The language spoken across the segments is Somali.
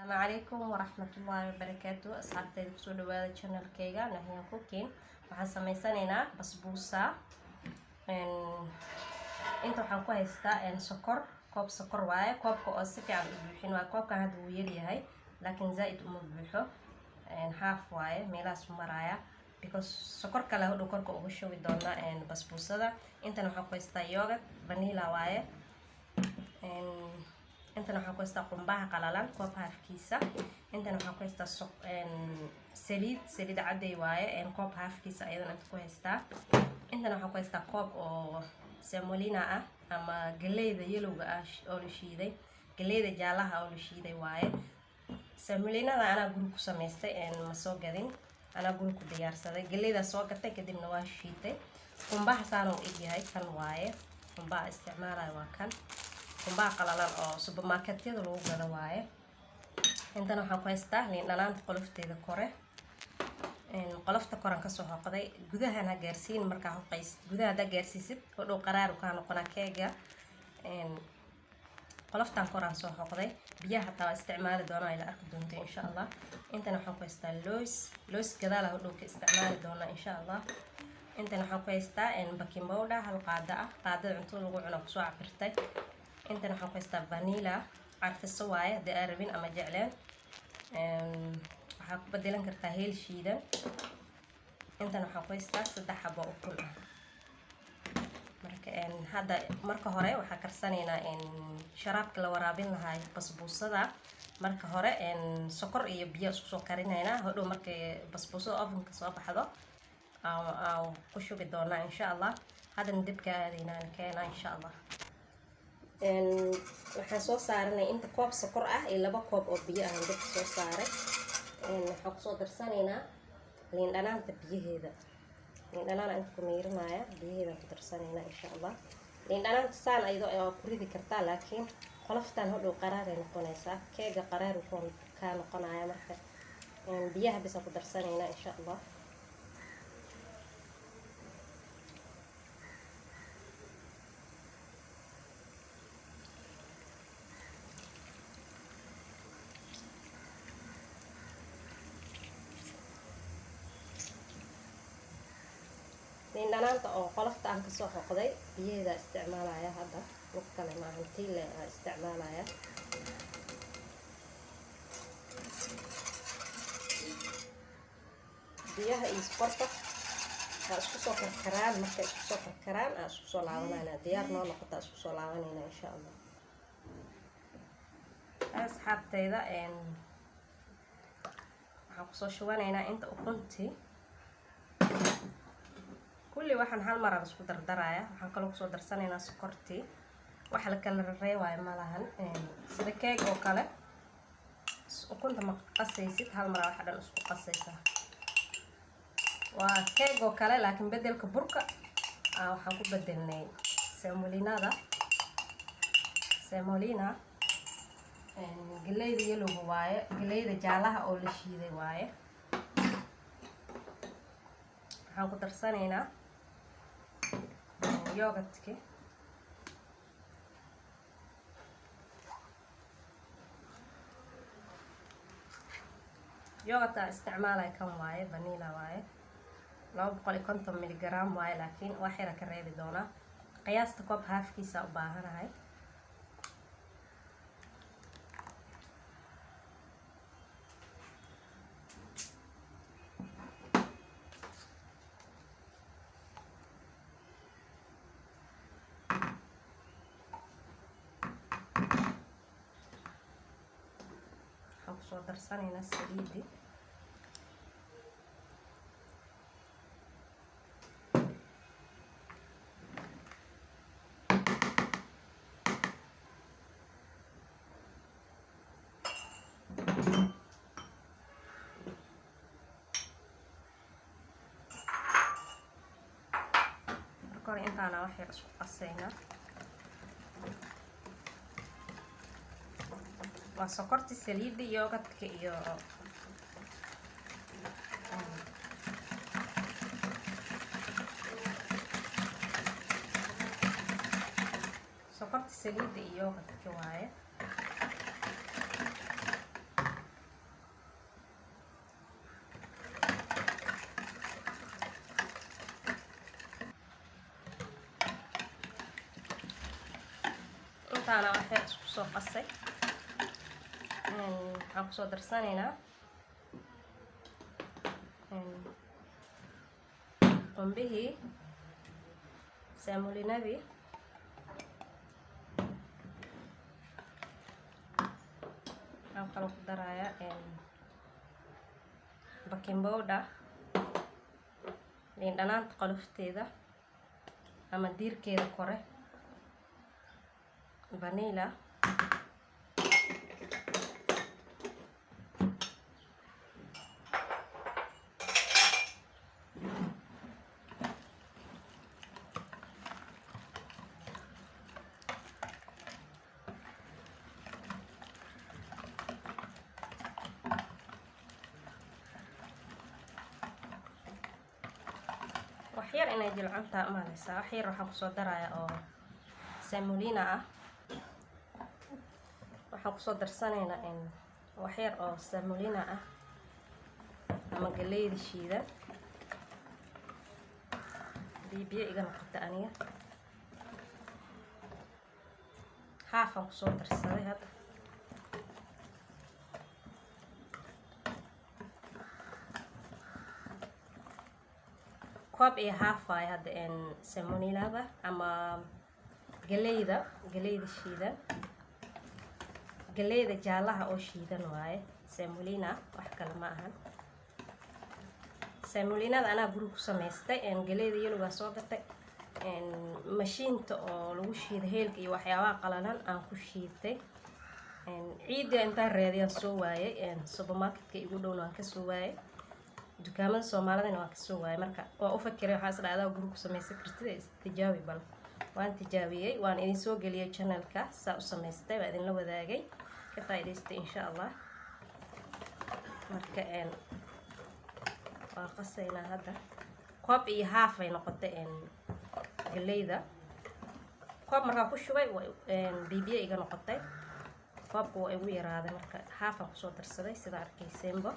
Asalaamu calaykum waraxmatullaahi wabarakaatu. Asxaabtayda, kusoo dhawaada channelkayga Nahyan Cooking. Waxaan sameysanaynaa basbuusa. Inta waxaan ku haystaa sokor, koob sokor waaye, koobka oo si fiican u buuxin waaye. Koobkan hadda wuu yaryahay, laakiin zaa-id uma buuxo, half waaye meelahaas maraaya, because sokor kale hodhow korka uga shubi doonaa basbuusada. Intan waxaan ku haystaa yogurt vanilla waaye. Intan waxaan ku haystaa qumbaha qalalan, koob halfkiisa. Intan waxaan ku haystaa saliid, saliid cadday waaye, koob halfkiisa ayadana inta ku haystaa. Intan waxaan ku haystaa koob oo semolina ah ama galeyda yellowga ah oo la shiiday, galeyda jaalaha oo la shiiday waaye. Semolinada anaa guri ku samaystay, ma soo gadin, anaa guri ku diyaarsaday. Galeydaa soo gatay, kadibna waa shiitay. Qumbaha saana u egyahay, kan waaye qumbaha isticmaalayo, waa kan qumbaha qalalan oo supermarketyada lagu gado waaye. Intana waxaan ku haystaa liin dhanaanta qolofteeda kore, qolofta koran kasoo hoqday. Gudahan ha gaarsiin markaa hoqaysid. Gudaha haddaa gaarsiisid, hodhow qaraaru kaa noqonaa keega. Qoloftan koraan soo hoqday. Biyaha hataa waa isticmaali doonaa, ila arki doonto insha Allah. Intana waxaan ku haystaa loos, loos gadaala hodhow ka isticmaali doonaa insha Allah. Intana waxaan ku haystaa baking powder, hal qaada ah, qaadada cuntada lagu cuno kusoo cabirtay. Intana waxaan ku haystaa vanilla, carfiso waaye. Haddii aa rabin ama jecleen, waxaa ku bedelan kartaa heel shiidan. Intana waxaan ku haystaa saddex xabo ukun ah. Marka hadda marka hore waxaa karsanaynaa sharaabka la waraabin lahaa basbuusada. Marka hore sokor iyo biyo isku soo karinaynaa. Hodhow markay basbuusada ovenka soo baxdo aan ku shubi doonaa insha Allah. Haddana dibka aadaynaan keenaa insha Allah. Waxaan soo saaranay inta koob sokor ah iyo 2 koob oo biyo ah dabka soo saaray. Waxaan kusoo darsanaynaa liin dhanaanta biyaheeda. Liin dhanaana inta ku miirinaya, biyaheedaan ku darsanaynaa insha Allah. Liin dhanaanta saan ayadoo waa ku ridi kartaa, laakiin qoloftan hodhow qaraaray noqonaysaa, keega qaraar wuxuu kaa noqonaya. Marka biyaha bisa ku darsanaynaa insha Allah. Liin dhanaanta oo qolofta aan kasoo xoqday biyaheeda isticmaalaya hadda, lug kale maahan, tiile aa isticmaalaya. Biyaha iyo sokorta waa isku soo karkaraan. Markay isku soo karkaraan aa isku soo laabanayna, diyaar noo noqota, isku soo laabanayna insha Allah. Asxaabtayda, waxaan kusoo shubanaynaa inta ukuntii. Kulli waxaan hal mar aan isku dardaraya. Waxaan kaloo kusoo darsanaynaa sokortii. Wax la kala reewaayo ma lahan, sida keeg oo kale ukunta ma qasaysid, hal maraa waxa dhan isku qasaysaa. Waa keeg oo kale, laakiin bedelka burka waxaan ku bedelnay semolinada, semolina galeyda yellowga waaye, galeyda jaalaha oo la shiiday waaye. Waxaan ku darsanaynaa yogurtki. Yogurt aan isticmaalaya kan waaye, vanilla waaye, 250 milligram waaye, laakiin wax yara ka reebi doonaa. Qiyaasta koob halfkiisa u baahanahay. Waxaan kusoo darsanaynaa saliidi. Marka hore intaana wax yar isku qasaynaa. Waa sokorta, saliidda, yogurtka iyo sokorta, saliidda iyo yogurtka waaye. Waxyar isku soo qasay. Waxaan kusoo darsanaynaa qumbihii, saamulinadii. Waxaan kaloo ku darayaa baking powder, liin dhanaanta qolofteeda ama diirkeeda kore, vanilla. Wax yar inay jilcantaa umaleysaa. Wax yar waxaan kusoo darayaa oo semolina ah. Waxaan kusoo darsanaynaa wax yar oo semolina ah ama galeyda shiidan. Biyo biyo iga noqota aniga, haafaan kusoo darsaday hadda. Koob iyo haaf waaye hadda semolinada ama galeyda shiidan, galeyda jaalaha oo shiidan waaye semolina, wax kale ma ahan. Semolinada anaa guri ku samaystay. Galeyda yellowgaa soo gatay, mashiinta oo lagu shiida heelka iyo waxyaabaha qalalan aan ku shiitay. Ciidda intaan raadiyaan soo waayay, supermarketka igu dhowna waan kasoo waayay, dukaamada Soomaalidana waan kasoo waayay. Marka waa u fakiray, waxaa is dhahdaa guri ku samaysan kartid, istijaabi. Bal waan tijaabiyey, waan idin soo geliyay channelka saa u samaystay, waa idinla wadaagay, ka faa'iidaystay insha Allah. Marka waan qasaynaa hadda. Koob iyo haaf ay noqotay galeyda. Koob markaa ku shubay, bibiyo iga noqotay, koobka waa igu yaraaday, marka haafaan kusoo darsaday sida arkayseenba.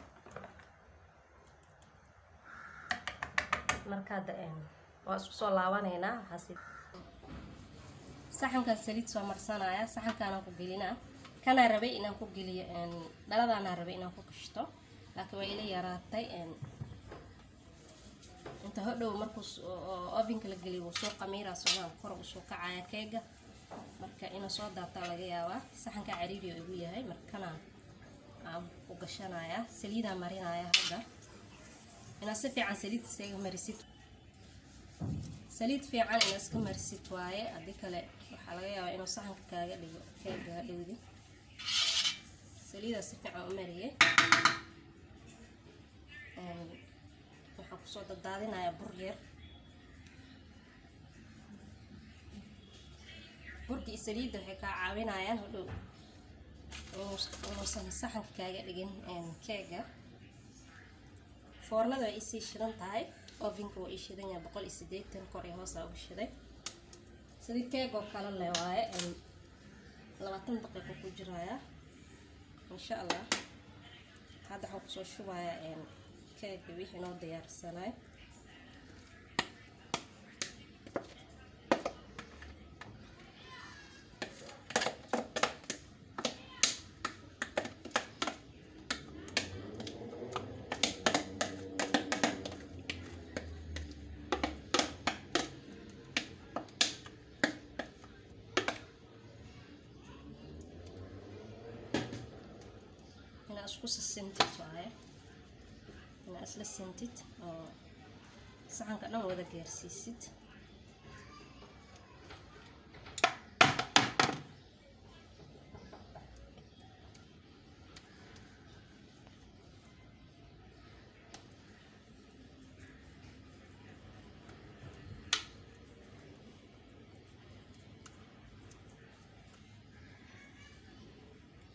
Marka hadda waa isku soo laabanaynaa. Waxaasi saxankan saliid soo marsanaya, saxankaanaan ku gelinaa. Kanaa rabay inaan ku geliyo, dhaladaanaa rabay inaan ku gashto, laakiin waa ila yaraatay. Inta hodhow markuu ovenka la geliyo wuu soo qamiiraa somaan, kor usoo kacaya keega, marka inuu soo daataa laga yaabaa. Saxanka cariiri oo igu yahay, markana aan ku gashanayaa, saliidaa marinaya hadda. Inaad si fiican saliid isaga marisid, saliid fiican inaad iska marisid waaye. Haddii kale waxaa laga yaabaa inuu saxanka kaaga dhigo keega hadhowdi. Saliidaa si fiican u mariyay. Waxaan kusoo dadaadinayaa bur yar. Burka iyo saliidda waxay kaa caawinayaan hodhow inuusan saxanka kaaga dhigin keega. Foornada way isii shidan tahay, ovenka waa ii shidan yahay, 180 kor iyo hoos aa uga shiday. Sidii keeg oo kale le waaye, 20 daqiiqo ku jiraya insha Allah. Hadda waxaan kusoo shubayaa keega wixii noo diyaarsanay. Inaa isku sisintid waaye, inaa isla sintid oo saxanka dhan wada gaarsiisid.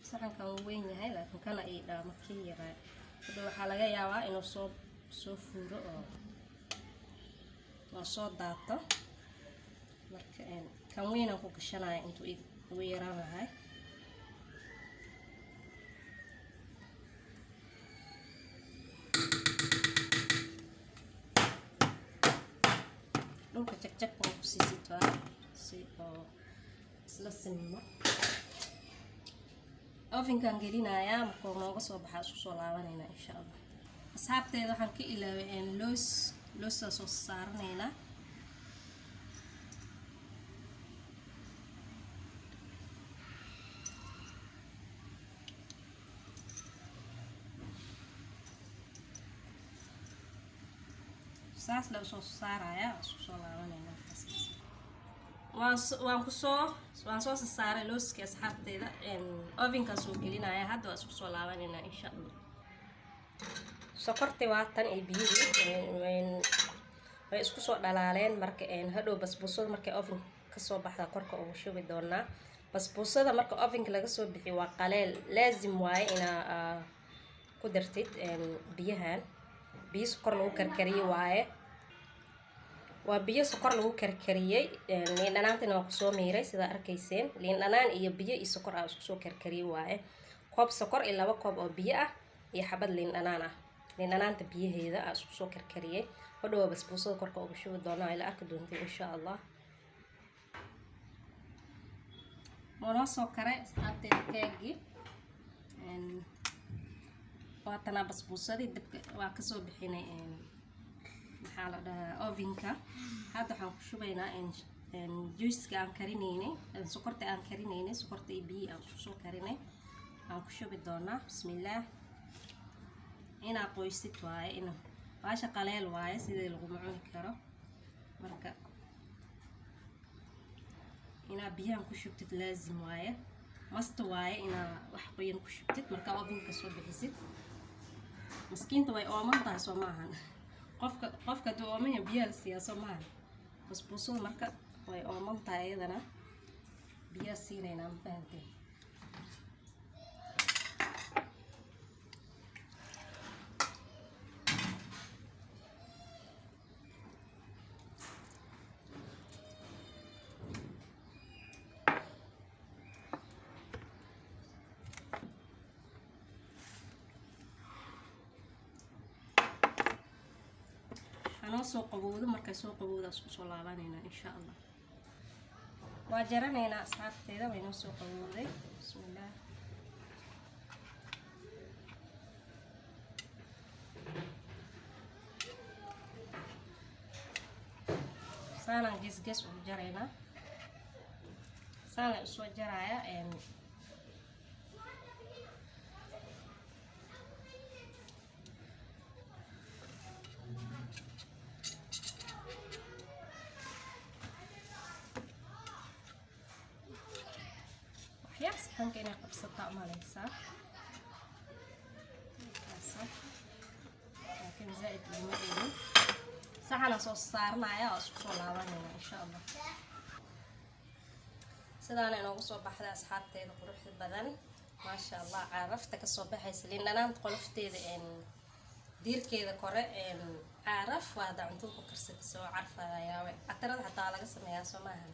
Saxankan wuu weyn yahay, laakiin kana ii dhaamo kii yaraa. Hadda waxaa laga yaabaa inuu soo fuuro oo soo daato. Marka kan weynaan ku gashanaya intuu igu yaraan lahay. Dhulka jagjag oo ku siisid waa si oo isla sinmo. Ovenkaan gelinayaa, markuu nooga soo baxaa isku soo laabanaynaa, insha Allah. Asxaabteeda, waxaan ka ilaaway loos. Loosaa soo saaranaynaa. Saas la usoo saarayaa, isku soo laabanaynaa. Waan kusoo waan soo saaray looskii, asxaabteyda. Ovenkaan soo gelinaya hadda, waa isku soo laabanaynaa, insha Allah. Sokorti waa tan iyo biyihii way isku soo dhalaaleen. Marka hadhow basbuusada markay oven kasoo baxda korka ugu shubi doonaa. Basbuusada marka ovenka laga soo bixiyo waa qaleel. Laazim waaye inaa ku dartid biyahan. Biyo sokor lagu karkariyey waaye, waa biyo sokor lagu karkariyey. Liin dhanaantina waa kusoo miiray, sidaa arkayseen. Liin dhanaan iyo biyo iyo sokor aa isku soo karkariyey waaye. Koob sokor iyo 2 koob oo biyo ah iyo xabad liin dhanaan ah, liin dhanaanta biyaheeda aa isku soo karkariyey. Hodhowa basbuusada korka uga shubi doonaa, ila arki doontay, insha Allah. Waa noo soo karay, asxaabteeda, keegii. Waa tanaa basbuusadii. Dabka waa kasoo bixinay, maxaa la dhahaa, ovenka. Hadda waxaan ku shubaynaa juiceka aan karinaynay, sokorta aan karinaynay, sokorta iyo biyihii aan isku soo karinay aan ku shubi doonaa. Bismillaah. Inaa qoysid waaye, in baasha qaleel waaye, sidii laguma cuni karo. Marka inaa biyahan ku shubtid laazim waaye, must waaye inaa wax qoyan ku shubtid markaa ovenka soo bixisid. Maskiinta way ooman tahay, soo maahan? Qofka hadduu ooman yahay biyaha la siiyaa, soo maahan? Basbuusada marka way ooman tahay, iyadana biyaha siinaynaa, ma fahanteen? Hanoo soo qabowdo. Markay soo qabowda isku soo laabanaynaa, insha Allah. Waa jaranaynaa, asxaabteeda. Way noo soo qabowday. Bismillaah. Saanaan gees gees ugu jaraynaa, saana usoo jaraya. Waxyaar saxanka inay qabsataa umaleysaa, laakiin zaaid uguma dheelin. Saxana soo saaranaya oo isku soo laabanayna, insha Allah. Sidaana inoogu soo baxday, asxaabteeda quruxda badan, maasha Allah. Caarafta kasoo baxaysa liin dhanaanta qolofteeda, diirkeeda kore, caaraf waa haddaa cuntada ku karsata soo carfayaawe. Catarada xataa laga sameeyaa, soo maahan?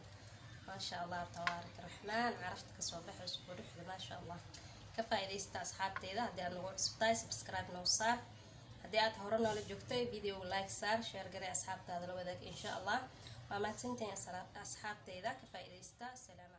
Maasha Allah, tabaarak raxmaan. Carafta kasoo baxayso, quruxda, maasha Allah. Ka faa'iidaysta, asxaabteeda. Haddii aad nagu cusub tahay, subscribe noo saar. Haddii aad hore noola joogtay, video like saar, share garay, asxaabtaada la wadaag, insha Allah. Waa mahadsantihiin, asxaabteyda. Ka faa'iidaysta. Asalaamu.